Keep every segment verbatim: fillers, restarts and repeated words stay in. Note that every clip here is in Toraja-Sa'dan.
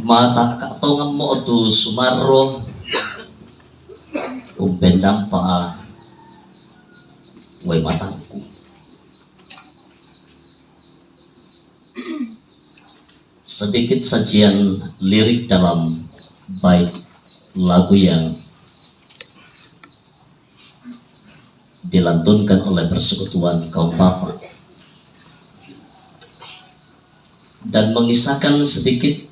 Mata ka tongan mo tu sumarro, umpen dampa, ah, wai matangku. Sedikit sajian lirik dalam bait lagu yang dilantunkan oleh persekutuan kaum bapa dan mengisahkan sedikit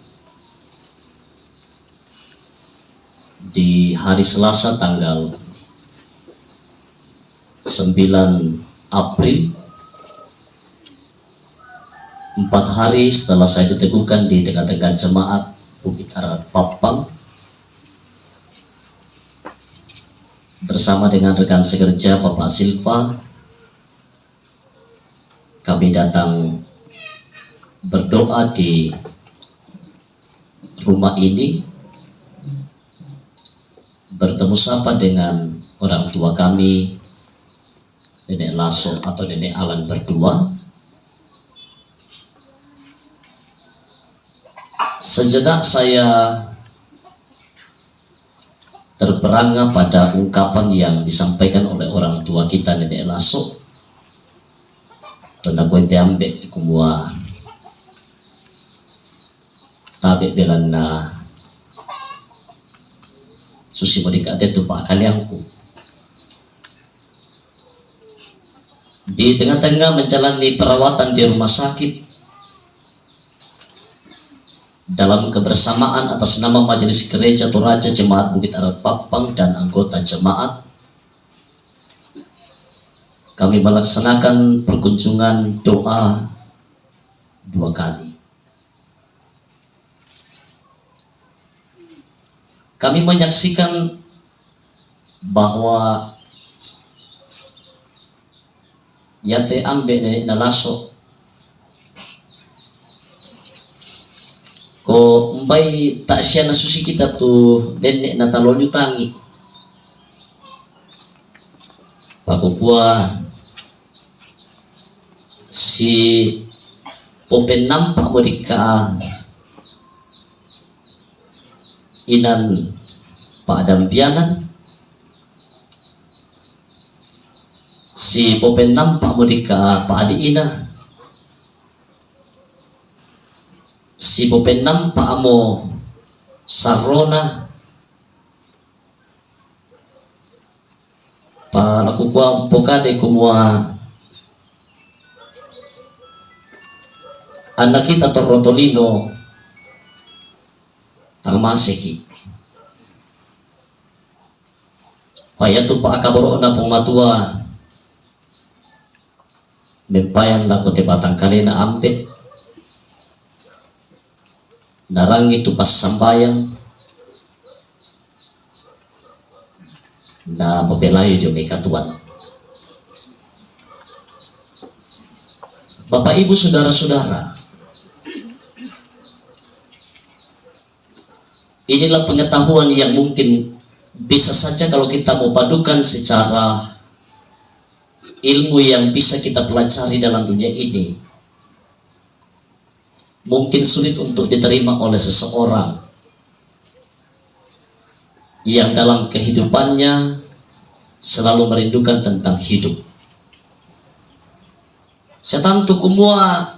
di hari Selasa tanggal sembilan April, empat hari setelah saya diteguhkan di tengah-tengah jemaat Bukit Ararat Pappang, bersama dengan rekan sekerja Bapak Silva, kami datang berdoa di rumah ini, bertemu sapa dengan orang tua kami, Nenek Laso atau Nenek Alan berdua. Sejenak saya terperangah pada ungkapan yang disampaikan oleh orang tua kita, Nenek Laso. Tona koe te ambe kumua tabe belanna susi modika te tu pakaliangku. Di tengah-tengah menjalani perawatan di rumah sakit, dalam kebersamaan atas nama Majelis Gereja Toraja Jemaat Bukit Ararat Pappang dan anggota jemaat, kami melaksanakan perkunjungan doa dua kali. Kami menyaksikan bahwa yate ambe Nenek Laso, ko mbai tak sia nasusi kita tu Nenek na talolu tangi. Pakupua si popennampa modika inan padampianan, si popennampa modika padi ina, si popennampa amo sarrona, pa nakukua umpokade kumua anna kita torro tolino tangmaseki. Payatu pa akaboro'na Puang Matua mempayan lako te batang kalena ambe, narangi tu passambayang, na popelayo dio mai katuoan. Bapak Ibu Saudara-saudara, inilah pengetahuan yang mungkin bisa saja kalau kita mau padukan secara ilmu yang bisa kita pelajari dalam dunia ini, mungkin sulit untuk diterima oleh seseorang yang dalam kehidupannya selalu merindukan tentang hidup. Setan tu kumua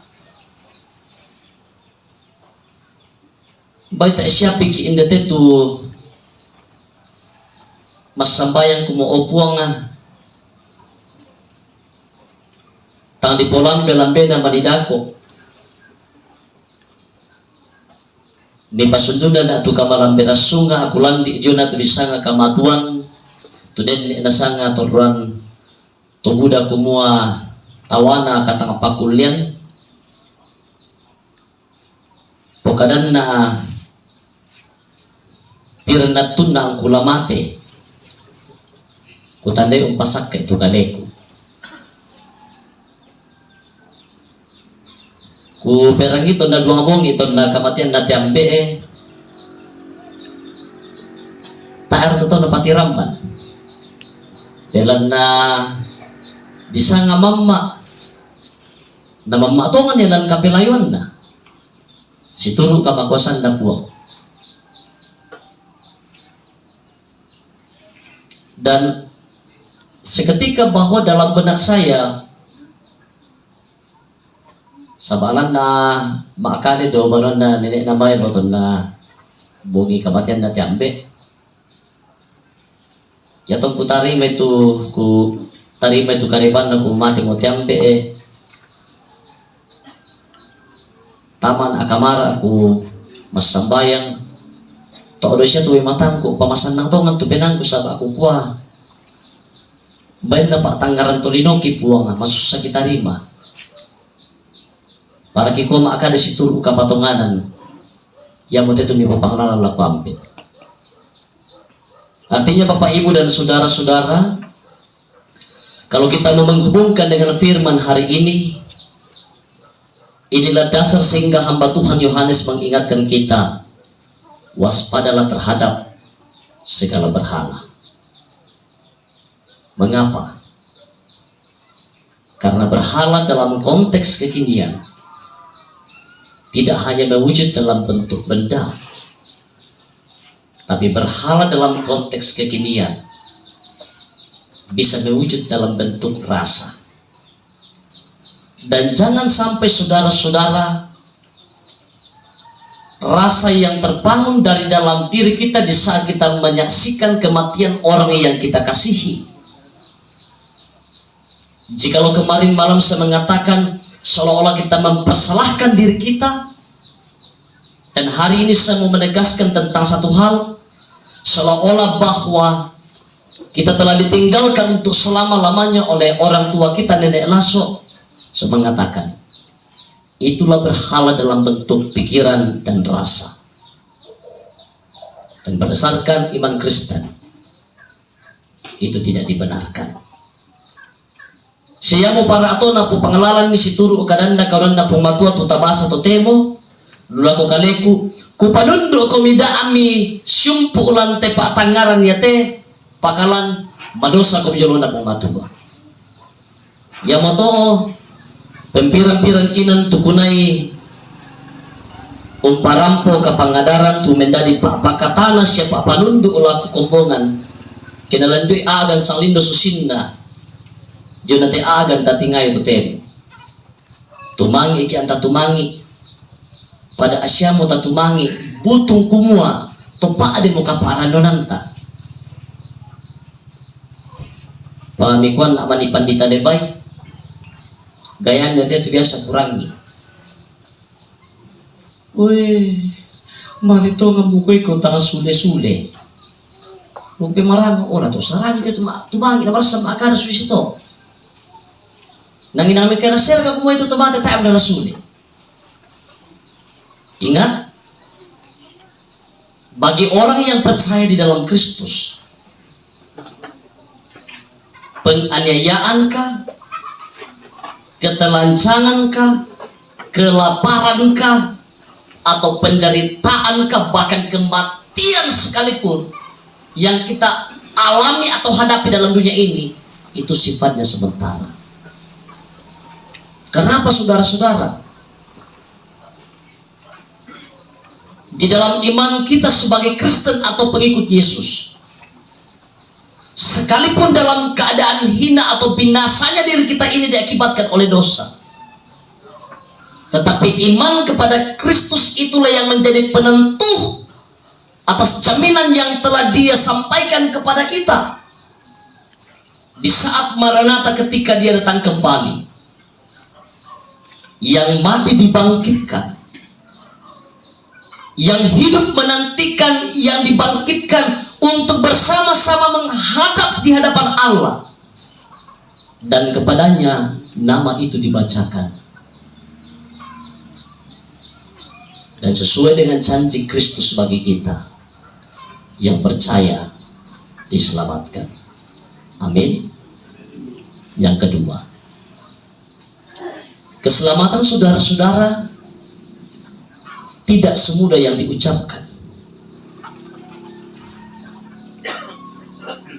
baita siapiki inde tetu massambayang kumua, "O Puang, ah, tang dipolambe-lambena manidako. Nipasunduna na tu kamalambe rassunga, aku landi diona tu disanga kamatuan, tu denne nasanga torroan to buda kumua tawana katang pakullian." Pokadanna, "Pirenna tunna angkula mate, kutandai umpasakkai tu kaleku." Kuperangi tonna duang bongi tonna kamateanna te ambe'e, taero to tau napatiramman. Belanna disanga mamma, na mamma tonganni lan kapelayoanna. Situru' kamakuasanna Puang. Dan seketika bahwa dalam benak saya, sabalanna ma'kade do banonna nene'na mai lo tonna bongi kamateanna te ambe'. Iyato kutarimai tu, kutarimai tu karebanna ku mate mo te ambe' e. Taman akamara ku massambayang. To'do sia tu matangku, pamasannang tongan tu penangku saba' kukua, bainna pa'tangngarang tolinoki Puang, masussa kitarima. Pada kikua ma'kada situru' kapatonganan, iyamote tu mipapangngalan lako ambe'. Artinya, Bapak, Ibu, dan saudara-saudara, kalau kita mau menghubungkan dengan firman hari ini, inilah dasar sehingga hamba Tuhan Yohanes mengingatkan kita, waspadalah terhadap segala berhala. Mengapa? Karena berhala dalam konteks kekinian tidak hanya mewujud dalam bentuk benda, tapi berhala dalam konteks kekinian bisa mewujud dalam bentuk rasa. Dan jangan sampai, saudara-saudara, rasa yang terbangun dari dalam diri kita di saat kita menyaksikan kematian orang yang kita kasihi. Jikalau kemarin malam saya mengatakan seolah-olah kita mempersalahkan diri kita, dan hari ini saya mau menegaskan tentang satu hal, seolah-olah bahwa kita telah ditinggalkan untuk selama-lamanya oleh orang tua kita, nenek Laso. Saya mengatakan, itulah berhala dalam bentuk pikiran dan rasa. Dan berdasarkan iman Kristen, itu tidak dibenarkan. Siamo para atona pupangalalanni situru' kadanna kaunanna Puang Matua tu tabasa totemo, lako kaleku, kupanundu'komi da'mi siumpu' lan te pa'tangngaran iate, pakalan madosakomi jolona Puang Matua. Iamoto pempirang-pirang inan tukunai umparampo kapangadaran tu mendadi pa'pakatana sia pa'panundu' lako kombongan, kenalandui agan salindo susinna, jona te agan tatingai totemo. Tumangi'ki anta tumangi', pada asiamo tatumangi', butung kumua, to pa'demo kaparannonanta. Pamikuan amani pandita lebai, gayana ria tu biasa kurangi. Weh, mali tongan muko iko tang sule-sule. Lumpe maranga ora to sarani ke tuma-, tumangi na marasa makara susi to. Nangi nami kena sel ka kumoi to tomate ta'am dala sule. Ingat, bagi orang yang percaya di dalam Kristus, penganiayaan kah, ketelanjangan kah, kelaparan kah, atau penderitaan kah, bahkan kematian sekalipun yang kita alami atau hadapi dalam dunia ini, itu sifatnya sementara. Kenapa, saudara-saudara? Di dalam iman kita sebagai Kristen atau pengikut Yesus, sekalipun dalam keadaan hina atau binasanya diri kita ini diakibatkan oleh dosa, tetapi iman kepada Kristus itulah yang menjadi penentu atas jaminan yang telah Dia sampaikan kepada kita di saat Maranatha, ketika Dia datang kembali. Yang mati dibangkitkan, yang hidup menantikan yang dibangkitkan untuk bersama-sama menghadap di hadapan Allah. Dan kepadanya nama itu dibacakan. Dan sesuai dengan janji Kristus bagi kita, yang percaya diselamatkan. Amin. Yang kedua, keselamatan saudara-saudara tidak semudah yang diucapkan.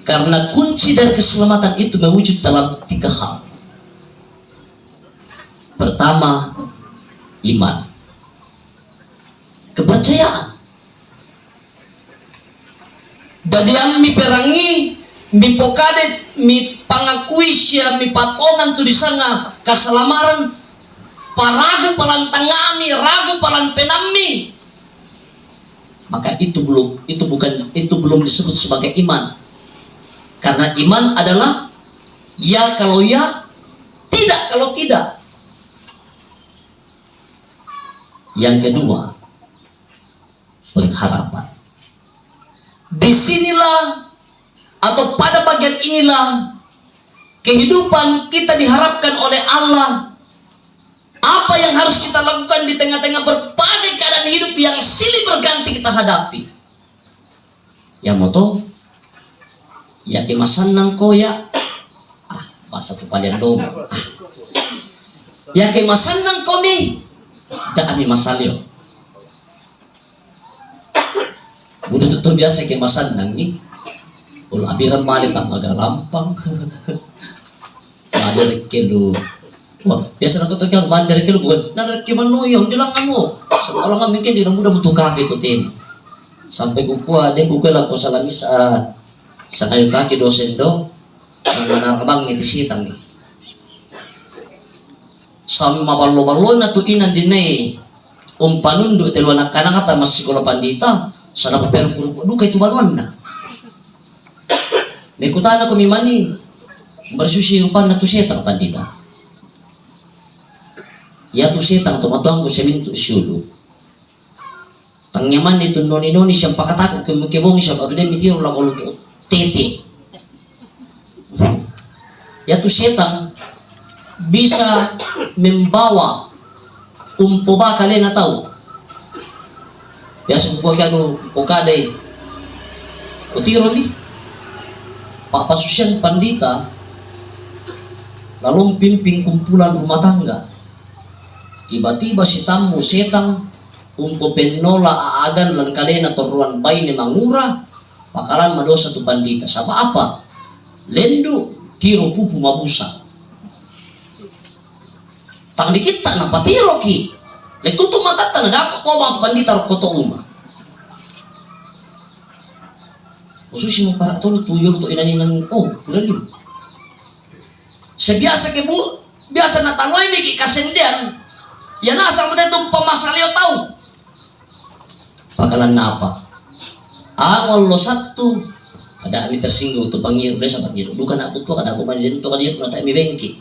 Karena kunci dari keselamatan itu mewujud dalam tiga hal. Pertama, iman. Kepercayaan. Dadi ammi perangi mipokade, mipangakui siya, mipatongan tu di sanga kasalamaran, paragu pa lan tangami, ragu pa lan penammi, maka itu belum, itu bukan, itu belum disebut sebagai iman. Karena iman adalah ya kalau ya, tidak kalau tidak. Yang kedua, pengharapan. Di sinilah atau pada bagian inilah kehidupan kita diharapkan oleh Allah. Apa yang harus kita lakukan di tengah-tengah berbagai keadaan hidup yang silih berganti kita hadapi? Ya moto, ya ke masannang ko ya. Ah, bahasa tu palian doma. Ah. Ya ke masannang ko mi, da' ami masalio. Buda tu biasa ke masannang ni. Ulu abiran mali tama galampang. Mali rekke lu. Wah, biasa na ko to kian mali rekke lu, bukan? Na rekke manu ya, undi lang anu. Sekolah ngan mungkin di muda mutu kafe tu tim. Sampai kukua, de kukua lako salamis, ah, sangayu kaki dosen do. Nang manarabang itu sitang ni. Samma ballo-ballona tu inang dinai umpanundu telu anak-anakta massikola pandita, sana paperku duka itu balonna. Mekutana ko mimani, bersusi rupanna tu setang pandita. Ya tu setang tu matuangku semintu siulu. Tangnyamanni tu noni-noni siampakataku ke, kebongi siapa tu demi tiro lako lu tete. Ya tu setang bisa membawa umpoba kalena tau. Biasa kukua kianu pokadai. Kutiro ni. Papasusian pandita lalu pimping kumpulan rumah tangga. Tiba-tiba sitammu setang umpopennola aagan lan kalena torroan baine mangura, pakalan madosa tu pandita. Saba apa? Lendu, tiro pupu mabusa. Tang dikitta napatiroki. Lettutu matatta nadako koma tu pandita rokko to uma. Ususi mo para tolu tu yolo to inaninan, oh, pura liu. Sebiasa ke bu, biasa na tanoi miki kasendean. Ya nasa mo tetu pamasalio tau. Pakalan apa? Angollo sattu, ada ami tersinggung tu pangiru, desa pangiru. Duka nak butuh kada aku mandi tu kadiru na tak mi bengki.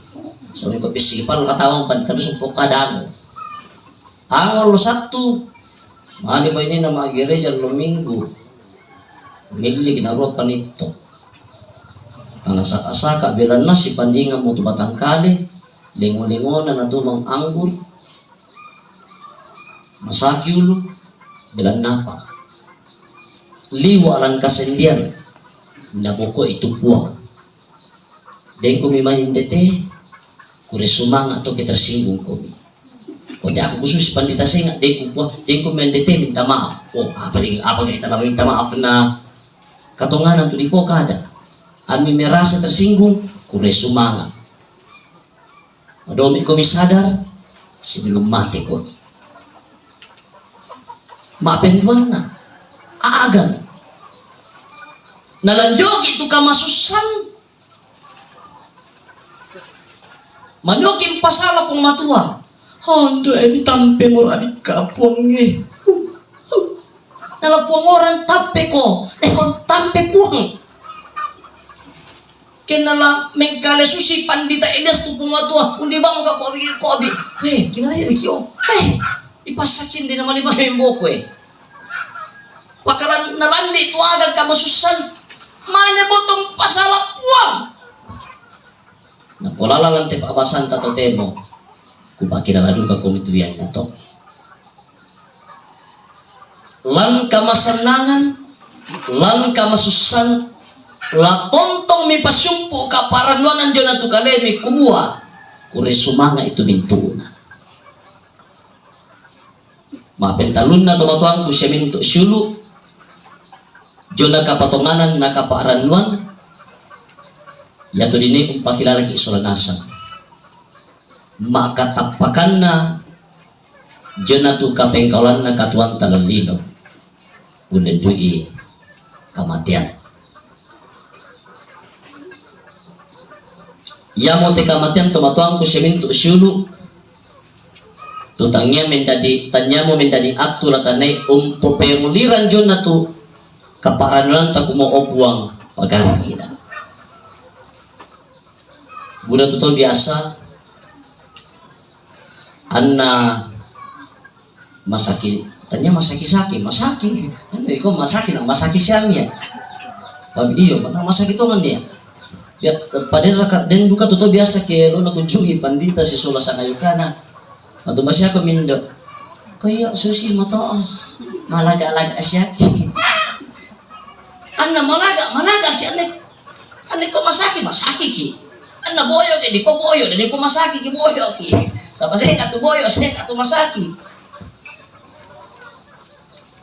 Sampai ko pisi pal katawa pan terus upok kada anu. Angollo sattu, mani pa ini nama gereja lo minggu. Millik na ruwa panitto. Tanasaka-saka belanna sipandingang mo tu batang kale, lengo-lengona natumang anggur, masaki ulu, belanna apa? Liwa lan kasendian, naboko itu puang. Dengku mi main dete, kure sumanga to ke tersinggung komi. Oja aku khusus pandita senga, dengku kua, dengku main dete minta maaf. Oh, apa di, apa kita minta maaf na katonganan tu dipoka ada. Ami merasa tersinggung, kure sumanga. Madomi komi sadar, sebelum mate komi. Mapenduanna, agan. Nalanjoki tu kamasussan, Manoki mpasala Puang Matua. Hontu e mitampe moro adikka Puang e. Huh, huh. Nala Puang orang tampe ko. Eh, ko tampe Puang. Kenala mengkale susi pandita Elias tu Puang Matua. Undi bang ka kobi kobi. Weh, kinala ya kio. Eh, ipassakin de namali bang boko e. Pakalan nalandi tu agan kamasussan. Mane botong pasala Puang. Napolala lan te pa'basanta totemo, kupakilala duka komi tu wianna to. Lan kamasannangan, lan kamasussan, la tontong mi pasiumpu kaparannuanan jona tu kalemi kumua, kure sumanga itu mintu'na. Ma'pentalunna tomatoangku sia mintu' siulu', jona kapatonganan na kapa'rannuan, iatu dini umpakilalaki sola nasang. Ma'katappakanna jona tu kapengkaolanna katuoanta lan lino, ullendu'i kamatean. Iyamote kamatian tomatoangku siamintu' siulu', tu tangia mendadi, tangiamo mendadi attu la tanai umpoperuliran jonna tu kaparannulanta, kumua, "O Puang, pagari'na." Buda tu tau biasa, anna masaki, tangia masaki-saki, masaki. Anna iko masaki, na masaki siang ya. Tapi iyo, mata masaki tongan dia. Ya, pada raka den duka tu tau biasa ke lo nakunjungi pandita si sola sangayukana. Matu masiako mindo. Kaya susi mata, ah, malaga-laga siaki. Anna malaga, malaga ki anne. Anne ko masaki, masaki ki. Anna boyo ki, di ko boyo, di ko masaki ki, boyo ki. Sapa seka tu boyo, seka tu masaki.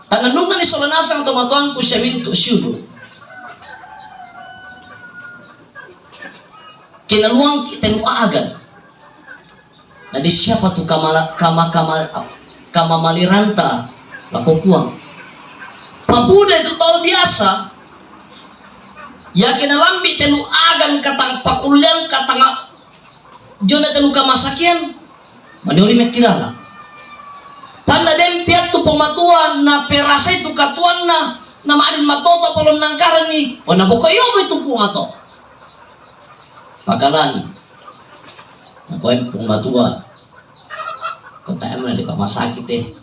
Tangannungani sola nasang tomatoangku siamintu' siulu'. Kinaluangki telu agan. Na disiapa tu kamala-, kama-, kama-, kamamaliranta lako Puang? Papuda itu tau biasa, ya kinalambi telu agan katang pakulliang katanga jona telu kamasakian, maniori mekkirala. Panna den piattu Puang Matua, na perasai tu katuanna, na ma'din matoto polong nangkaranni, o nabokoyomo itu Puang Matua. Pakalan. Nakoe Puang Matua, ko tae mana di kamasaki te.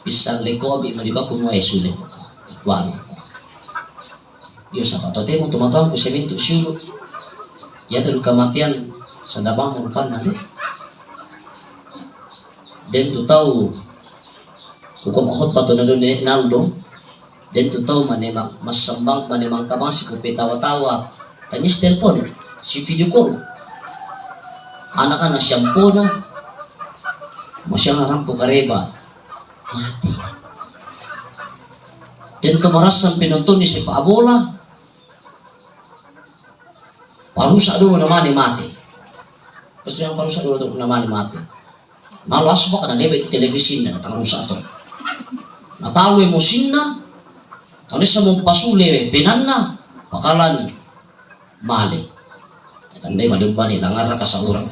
Pisang lekobi ma di ko kumua esule. Kualu. Iyo, sapa totemo tomatoangku siamintu' siulu'. Iya telu kamatian sadabang rupanna de. Den tu tau, kuko mahotbah tu nado ne Naldo. Den tu tau mane ma-, massambang, mane mangkabang si kupetawa-tawa. Tanyis telpon, si video call. Anak-anak siampona. Masiang rampo kareba. Mate. Den to marassang penonton ni sepak bola. Parusak dulu namane mate. Pesu yang parusak dulu namane mate. Malu asbak na debe tu televisinna, na tang rusak to. Na talu emosinna, tanessa mo pasule penanna, pakalan male. Tandai male umpani langarra kasaurang.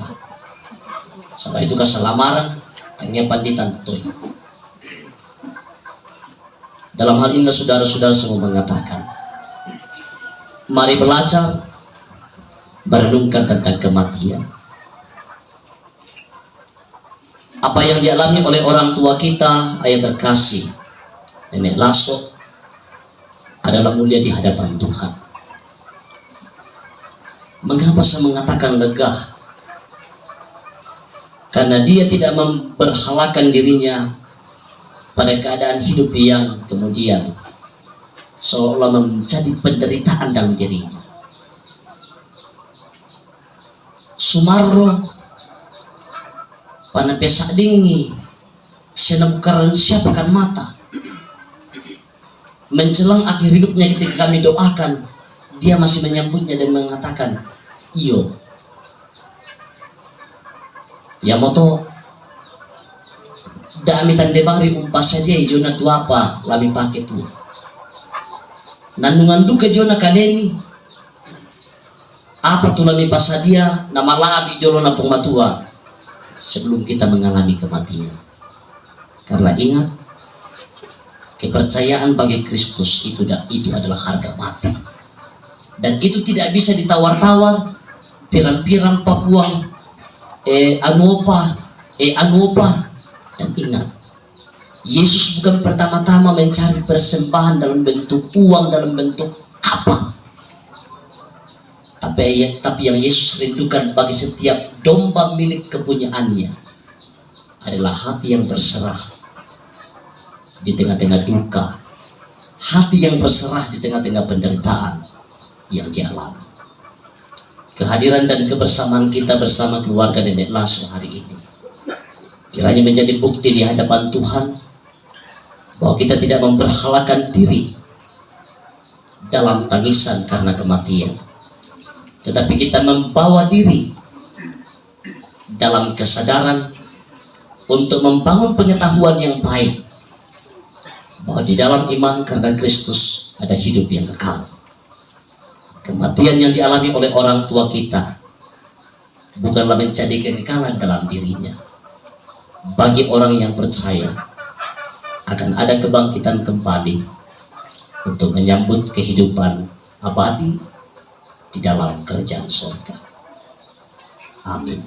Saba itu kasalamaran, tangia pandita toi. Dalam hal inilah saudara-saudara semua mengatakan, mari belajar merenungkan tentang kematian. Apa yang dialami oleh orang tua kita, ayah terkasih, Nenek Laso, adalah mulia di hadapan Tuhan. Mengapa saya mengatakan lega? Karena dia tidak memberhalakan dirinya pada keadaan hidup yang kemudian seolah menjadi penderitaan dalam dirinya. Sumarro, pana pesa'dingi, siapa kan mata. Menjelang akhir hidupnya, ketika kami doakan, dia masih menyambutnya dan mengatakan, "Iyo." Iamoto, da'mi tandebang ri umpasadiai jona tu apa lami pake tu. Nannungan duka jona kalemi, apa tu lami pasadia na malabi jolona Puang Matua sebelum kita mengalami kematian. Karena ingat, kepercayaan bagi Kristus itu da-, itu adalah harga mati. Dan itu tidak bisa ditawar-tawar, pirang-pirang papuang, eh, anu apa, eh, anu apa. Dan ingat, Yesus bukan pertama-tama mencari persembahan dalam bentuk uang, dalam bentuk apa. Tapi, tapi yang Yesus rindukan bagi setiap domba milik kepunyaannya adalah hati yang berserah di tengah-tengah duka, hati yang berserah di tengah-tengah penderitaan yang dialami. Kehadiran dan kebersamaan kita bersama keluarga Nenek Laso hari ini kiranya menjadi bukti di hadapan Tuhan bahwa kita tidak memberhalakan diri dalam tangisan karena kematian, tetapi kita membawa diri dalam kesadaran untuk membangun pengetahuan yang baik bahwa di dalam iman karena Kristus ada hidup yang kekal. Kematian yang dialami oleh orang tua kita bukanlah menjadi kekekalan dalam dirinya. Bagi orang yang percaya, akan ada kebangkitan kembali untuk menyambut kehidupan abadi di dalam kerajaan surga. Amin.